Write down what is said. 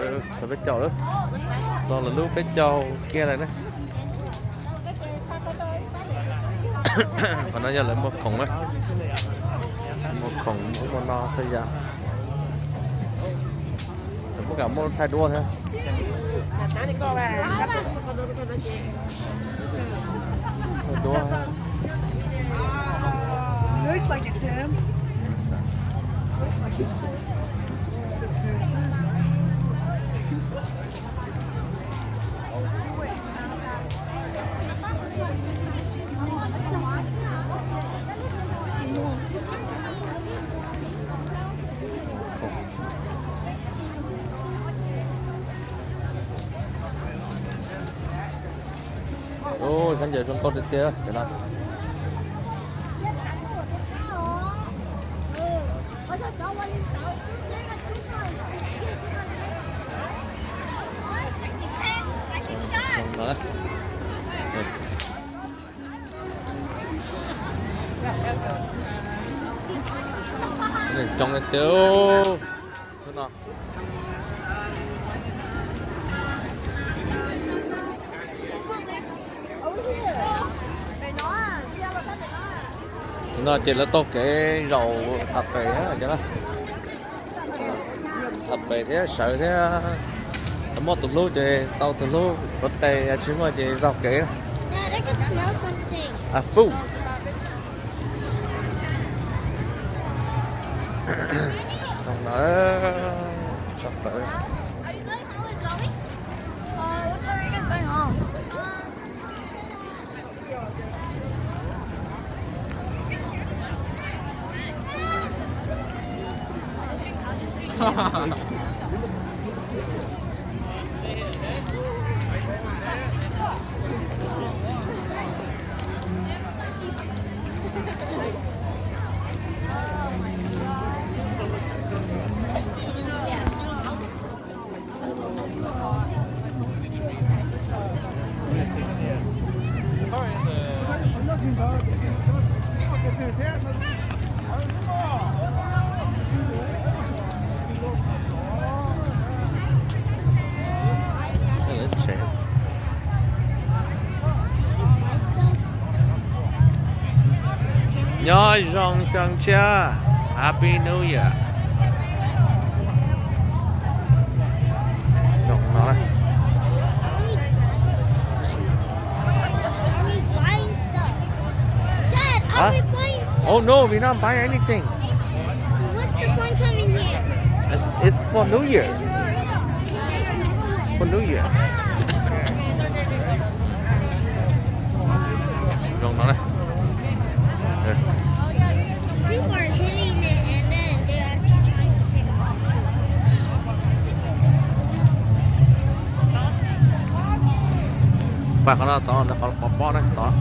Txog peb caug lawm, txog lawv lub peb caug kiag lawm na. Qhov no yog lawv muag khoom na, muag khoom muag no txhua yam. Lawv muab kam muaj thaij duab thiab. Thaij duab. Ua, khaub ncaws zoo nkauj tiag tiag cov no. Coob tiag tiag no. No ces lawv taug kev zaum tas pem cov no. Tas pem thiab sawv thiab. Muaj tus hlub ces tau tus hlub, tuav tes, tsis muaj ces taug kev. Fuj. Zoo no, tshaj plaws. Nyob zoo xyoo tshiab, Happy New Year. Zoo no. Are we buying stuff? Dad, are we buying stuff? Oh no, we're not buying anything. What's the point coming here? It's, it's for New Year. For New Year. Zoo no na. People are hitting it and then they're actually trying to take it off. Pab qhov no tod, qhov pov pob na tod.